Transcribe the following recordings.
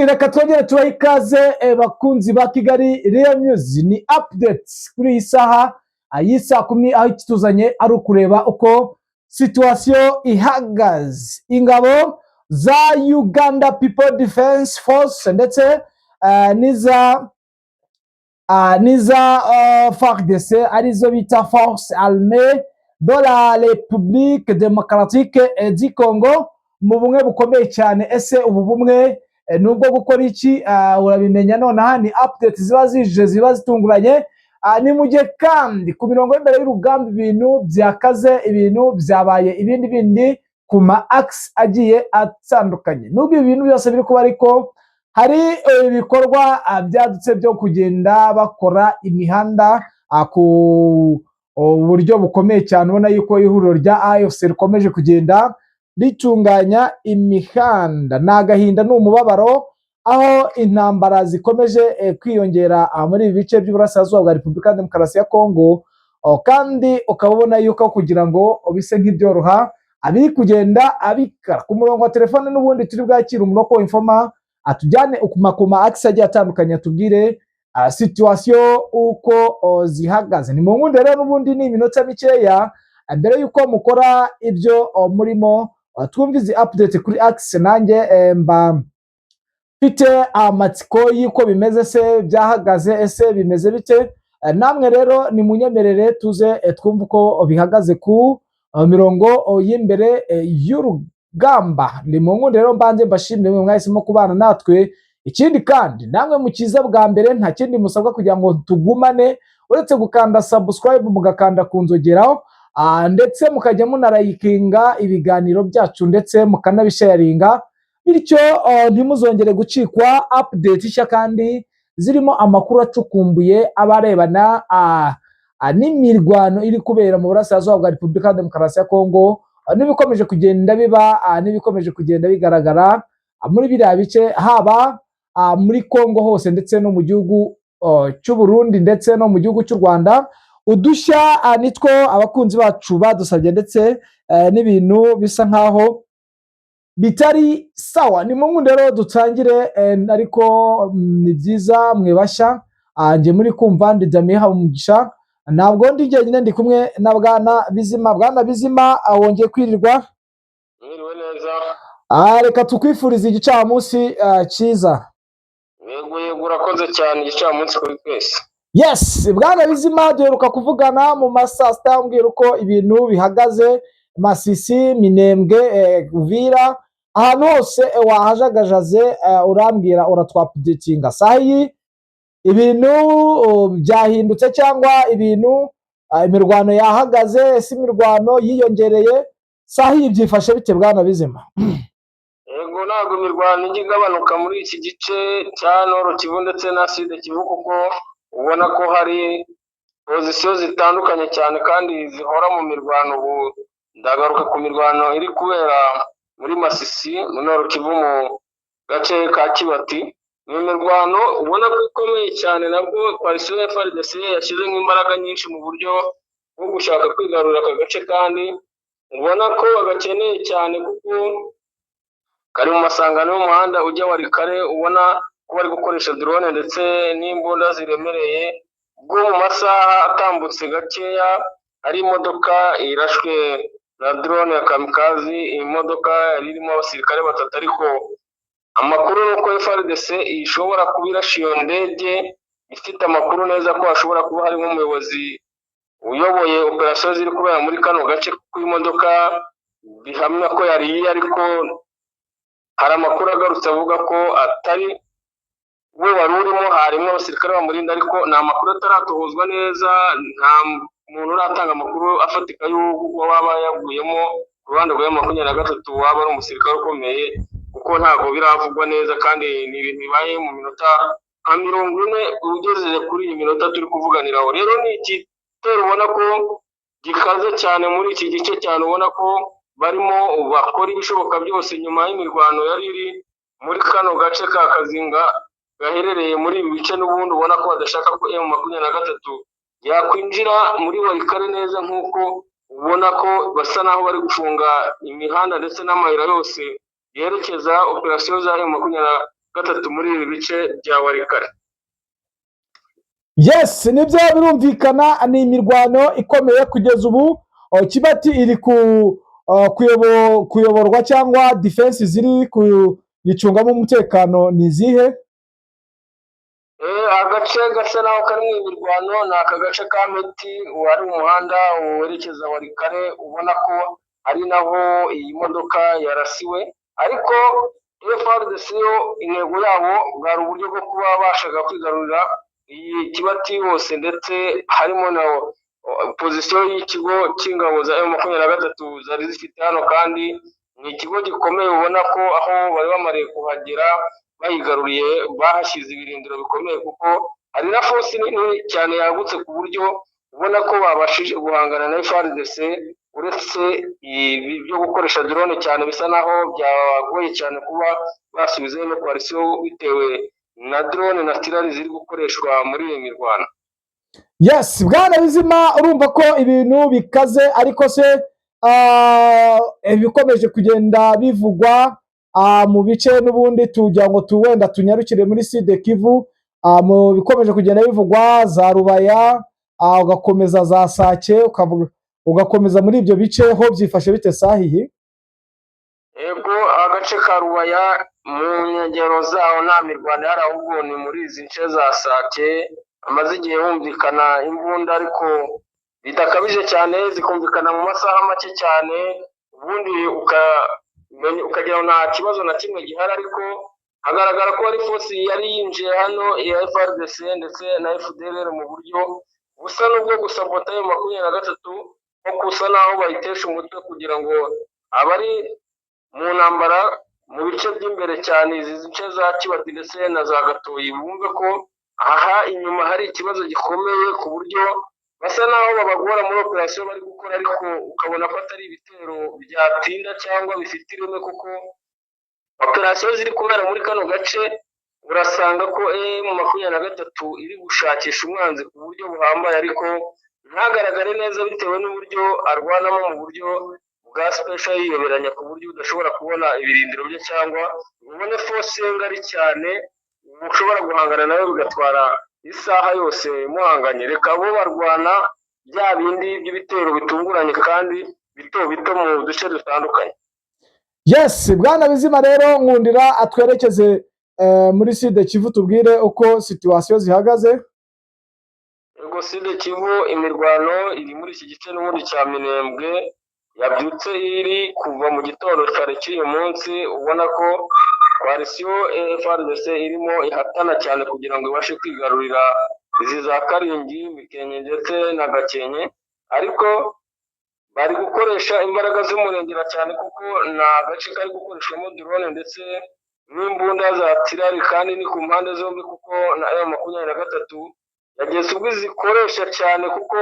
Reka twongere tubahe ikaze, bakunzi ba Kigali Real News. Ni updates kuri iyi saha y'isaa 10, aho ikituzanye ari ukureba uko situation ihagaze. Ingabo za Uganda People Defense Force ndetse n'iza FARDC, arizo bita Force Armée de la République Démocratique du Congo, mu bumwe bukomeye cyane. Ese ubu bumwe ni ubwo gukora iki? Urabimenya nonaha, ni update ziba zije, ziba zitunguranye. Ni mu gihe kandi ku mirongo y'imbere y'urugamba ibintu byakaze, ibintu byabaye ibindi bindi ku ma axes agiye atandukanye. Nubwo ibi bintu byose biri kuba, ariko hari ibikorwa byadutse byo kugenda bakora imihanda ku buryo bukomeye cyane. Ubona yuko ihuriro rya AFC rikomeje kugenda ritunganya imihanda. Ni agahinda, ni umubabaro, aho intambara zikomeje kwiyongera muri ibi bice by'uburasirazuba bwa Repubulika ya Demokarasi ya Kongo. Kandi ukaba ubona yuko kugira ngo bise nk'ibyoroha, abiri kugenda abikara. Ku murongo wa telefone n'ubundi turi bwakire umuroko informa, atujyane ku ma axes agiye atandukanye, atubwire situation uko zihagaze. Ni mu nkundi rero, n'ubundi ni iminota mikeya mbere y'uko mukora ibyo murimo, twumve izi update kuri axe. Nanjye mba mfite amatsiko y'uko bimeze. Se byahagaze? Ese bimeze bite? Namwe rero nimunyemerere tuze twumve uko bihagaze ku mirongo y'imbere y'urugamba. Ni mu nkundi rero mbanze mbashimire mwe mwahisemo kubana natwe. Ikindi kandi, namwe mukiza bwa mbere, nta kindi musabwa kugira ngo tugumane uretse gukanda subscribe, mugakanda ku nzogeraho, ndetse mukajya munarayikinga ibiganiro byacu, ndetse mukanabisharinga, bityo ntimuzongere gucikwa update nshya kandi zirimo amakuru acukumbuye abarebana n'imirwano iri kubera mu burasirazuba bwa Repubulika ya Demokarasi ya Kongo, n'ibikomeje kugenda biba, n'ibikomeje kugenda bigaragara muri biriya bice, haba muri Kongo hose, ndetse no mu gihugu cy'u Burundi, ndetse no mu gihugu cy'u Rwanda. Udushya nitwo abakunzi bacu badusabye, ndetse n'ibintu bisa nkaho bitari sawa. Ni mu rero dutangire, ariko ni byiza mwe bashya. Njye muri kumva ndi Damiye Habumugisha, ntabwo ndi jyenyine, ndi kumwe na Bwana Bizima. Bwana Bizima, wongeye kwirirwa. Mwiriwe neza. Reka tukwifurize igicamunsi cyiza. Yego, urakoze cyane, igicamunsi kuri twese. Yes, Bwana Bizima, duheruka kuvugana mu ma saa sita, umbwira uko ibintu bihagaze Masisi, Minembwe, Uvira, ahantu hose wahajagajaze, urambwira, uratwaupdatinga. Saha iyi ibintu byahindutse cyangwa ibintu imirwano yahagaze? Ese imirwano yiyongereye? Saha iyi byifashe bite, Bwana Bizima? Yego, ntabwo imirwano ijya igabanuka muri iki gice cya Nord Kivu ndetse na Sud Kivu, kuko ubona ko hari position zitandukanye cyane kandi zihora mu mirwano. Ubu ndagaruka ku mirwano iri kubera muri Masisi, muri Nord Kivu, mu gace ka Kibati. Ni imirwano ubona ko ikomeye cyane, nabwo coalition ya FARDC yashyizemo imbaraga nyinshi mu buryo bwo gushaka kwigarurira aka gace, kandi ubona ko bagakeneye cyane kuko kari mu masangano y'umuhanda ujya Walikale. Ubona ko bari gukoresha drone ndetse n'imbunda ziremereye, ubwo mu masaha atambutse gakeya hari imodoka irashwe na drone ya kamikaze. Iyi modoka yari irimo abasirikare batatu, ariko amakuru ni uko FARDC ishobora kuba irashe iyo ndege ifite amakuru neza ko hashobora kuba harimo umuyobozi uyoboye operasiyo ziri kubera muri kano gace, kuko imodoka bihamya ko yariye, ariko hari amakuru agarutse avuga ko atari we wari urimo, harimo abasirikare bamurinda, ariko ni amakuru ataratohozwa neza. Nta muntu uratanga amakuru afatika y'uko waba yaguyemo ku ruhande rwa 23, waba ari umusirikare ukomeye, kuko ntabwo biravugwa neza, kandi ni ibintu bibaye mu minota nka 40 ugeze kuri iyi minota turi kuvuganiraho. Rero ni igitero ubona ko gikaze cyane muri iki gice cyane, ubona ko barimo bakora ibishoboka byose nyuma y'imirwano yari iri muri kano gace ka Kazinga gaherereye muri ibi bice. N'ubundi ubona ko badashaka ko M23 yakwinjira muri Walikale neza, nk'uko ubona ko basa naho bari gufunga imihanda ndetse n'amayira yose yerekeza operasiyo za M makumyabiri. gatatu muri ibi bice bya Walikale. Yes, nibyo, birumvikana, ni imirwano ikomeye kugeza ubu. Kibati iri ku kuyoborwa cyangwa defense ziri kuyicungamo umutekano ni izihe? Agace gasa naho karimo imirwano ni aka gace ka Meti, wari umuhanda werekeza Walikale, ubona ko ari naho iyi modoka yarasiwe. Ariko FARDC yo intego yabo bwari uburyo bwo kuba bashaka kwigarurira iyi Kibati yose, ndetse harimo na position y'ikigo cy'ingabo za M23 zari zifite hano, kandi ni ikigo gikomeye, ubona ko aho bari bamariye kuhagera bayigaruriye bahashyize ibirindiro bikomeye, kuko hari na force nini cyane yagutse, ku buryo ubona ko babashije guhangana na FARDC, uretse ibi byo gukoresha drone cyane bisa naho byagoye cyane kuba basubizayo no coalition bitewe na drone na artillery ziri gukoreshwa muri iyi mirwano. Yes, bwana Bizima, urumva ko ibintu bikaze, ariko se ibikomeje kugenda bivugwa mu bice n'ubundi tugira ngo wenda tunyarukire muri Sud Kivu, mu bikomeje kugenda bivugwa za Rubaya, ugakomeza za Sake, ugakomeza muri ibyo bice, ho byifashe bite sahihi? Yego, agace ka Rubaya mu nkengero zaho nta mirwano ihari, ahubwo ni muri izi nce za Sake hamaze igihe humvikana imbunda, ariko bidakabije cyane, zikumvikana mu masaha make cyane, ubundi ukagira ngo nta kibazo na kimwe gihari. Ariko hagaragara ko hari force yari yinjiye hano ya FARDC ndetse na FDLR mu buryo busa n'ubwo gusabota ayo 23, nko gusa naho bayitesha umutwe kugira ngo abari mu ntambara mu bice by'imbere cyane, izi nce za Kibati ndetse na za Gatoyi, bumve ko aha inyuma hari ikibazo gikomeye, ku buryo basa naho babagora muri operasiyo bari gukora, ariko ukabona ko atari ibitero byatinda cyangwa bifite ireme, kuko operasiyo ziri kubera muri kano gace urasanga ko M23 iri gushakisha umwanzi ku buryo buhambaye, ariko ntagaragare neza bitewe n'uburyo arwanamo mu buryo bwa special, yiyoberanya ku buryo udashobora kubona ibirindiro bye cyangwa ubone force ngari cyane ushobora guhangana nawe bigatwara isaha yose muhanganye. Reka bo barwana bya bindi by'ibitero bitunguranye kandi bito bito mu duce dutandukanye. Yes, bwana Bizima, rero nkundira atwerekeze muri Sud Kivu, tubwire uko situation zihagaze. Yego, Sud Kivu imirwano iri muri iki gice n'ubundi cya Minembwe yabyutse iri kuva mu gitondo kare cy'uyu munsi, ubona ko coalition FARDC irimo ihatana cyane kugira ngo ibashe kwigarurira izi za Karingi, Mikenke ndetse na Gakenke, ariko bari gukoresha imbaraga z'umurengera cyane, kuko ni agace kari gukoreshwamo drone ndetse n'imbunda za artillery, kandi ni ku mpande zombi, kuko na M23 yageze ubwo izikoresha cyane, kuko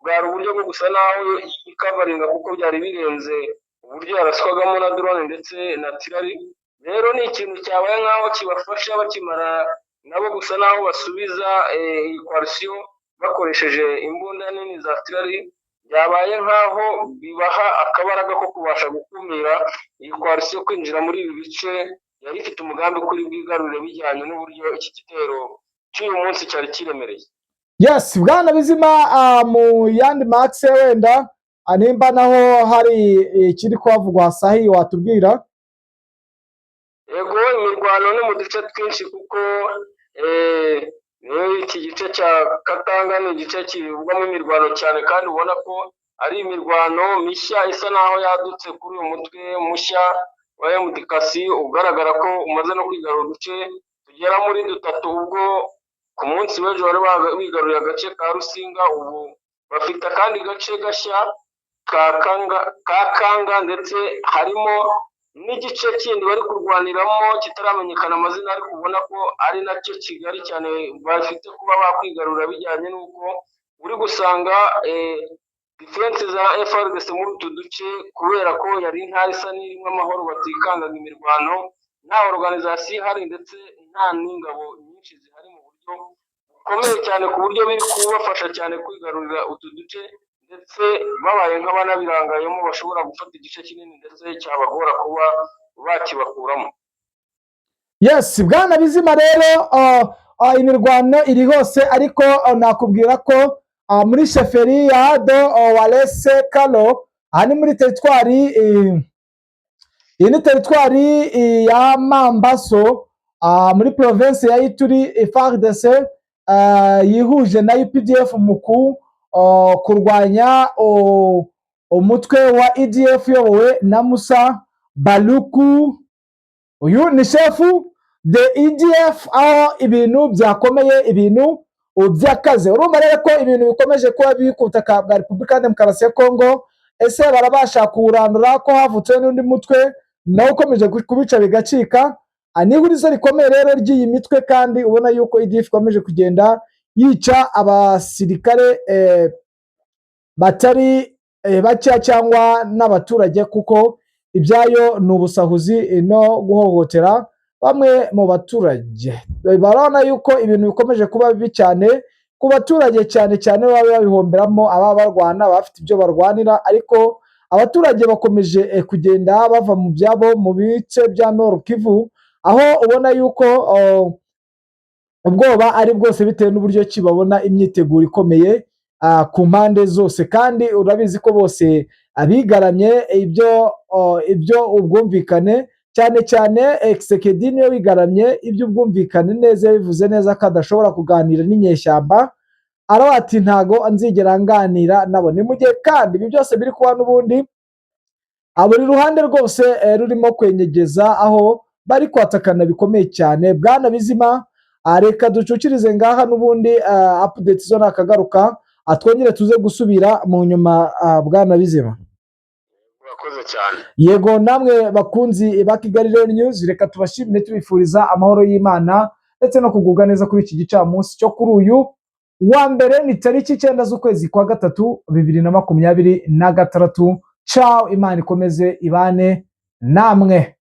bwari uburyo bwo gusa naho ikavaringa, kuko byari birenze uburyo yaraswagamo na drone ndetse na artillery. Rero ni ikintu cyabaye nk'aho kibafasha, bakimara nabo gusa naho basubiza iyi coalition bakoresheje imbunda nini za artillery, byabaye nk'aho bibaha akabaraga ko kubasha gukumira iyi coalition kwinjira muri ibi bice yari ifite umugambi kuri bwigarurire, bijyanye n'uburyo iki gitero cy'uyu munsi cyari kiremereye. Yes, bwana Bizima, mu yandi makse wenda nimba naho hari ikiri kuhavugwa sahi watubwira? Yego, imirwano ni mu duce twinshi, kuko iki gice cya Katanga ni igice kivugwamo imirwano cyane, kandi ubona ko ari imirwano mishya isa naho yadutse kuri uyu mutwe mushya wa MDKC, ugaragara ko umaze no kwigarura uduce tugera muri dutatu, ubwo ku munsi w'ejo bari bigaruriye agace ka Rusinga, ubu bafite akandi gace gashya ka Kanga, ndetse harimo n'igice kindi bari kurwaniramo kitaramenyekana amazina, ariko ubona ko ari nacyo kigari cyane bafite kuba bakwigarura, bijyanye n'uko uri gusanga defense za FARDC muri utu duce, kubera ko yari intara isa n'irimo amahoro, batikangaga imirwano, nta organisation ihari ndetse nta n'ingabo nyinshi zihari mu buryo bukomeye cyane, ku buryo biri kubafasha cyane kwigarurira utu duce, ndetse babaye nk'abanabirangayemo bashobora gufata igice kinini ndetse cyabagora kuba bakibakuramo. Yes, bwana Bizima, rero imirwano iri hose, ariko nakubwira ko muri chefferie ya de Walese Kalo, aha ni muri teritwari, iyi ni teritwari ya Mambaso, muri province ya Ituri, FARDC yihuje na UPDF mu kurwanya umutwe wa ADF uyobowe na Musa Baluku. Uyu ni chef de ADF, aho ibintu byakomeye, ibintu byakaze. Urumva rero ko ibintu bikomeje kuba biri ku butaka bwa Repubulika ya Demokarasi ya Kongo. Ese barabasha kuwurandura, ko havutse n'undi mutwe nawe ukomeje kubica bigacika? Ni ihurizo rikomeye rero ry'iyi mitwe, kandi ubona yuko ADF ikomeje kugenda yica abasirikare batari bakeya cyangwa n'abaturage, kuko ibyayo ni ubusahuzi no guhohotera bamwe mu baturage. Barabona yuko ibintu bikomeje kuba bibi cyane ku baturage, cyane cyane baba babihomberamo, ababa barwana bafite ibyo barwanira, ariko abaturage bakomeje kugenda bava mu byabo mu bice bya Nord Kivu, aho ubona yuko ubwoba ari bwose bitewe n'uburyo ki babona imyiteguro ikomeye ku mpande zose. Kandi urabizi ko bose abigaramye ibyo ubwumvikane, cyane cyane Tshisekedi niwe wigaramye iby'ubwumvikane neza, yabivuze neza ko adashobora kuganira n'inyeshyamba. Aravuga ati: "Ntago nzigera nganira nabo." Ni mu gihe kandi ibi byose biri kuba n'ubundi buri ruhande rwose rurimo kwenyegeza, aho bari kwatakana bikomeye cyane. Bwana Bizima, reka ducucirize ngaha n'ubundi, update zo nakagaruka, twongere tuze gusubira mu nyuma, bwana Bizima. Urakoze cyane. Yego, namwe bakunzi ba Kigali Rero News, reka tubashimire, tubifuriza amahoro y'Imana ndetse no kugubwa neza kuri iki gicamunsi cyo kuri uyu wa mbere, ni tariki 9 z'ukwezi kwa gatatu 2026. Ciao, Imana ikomeze ibane namwe.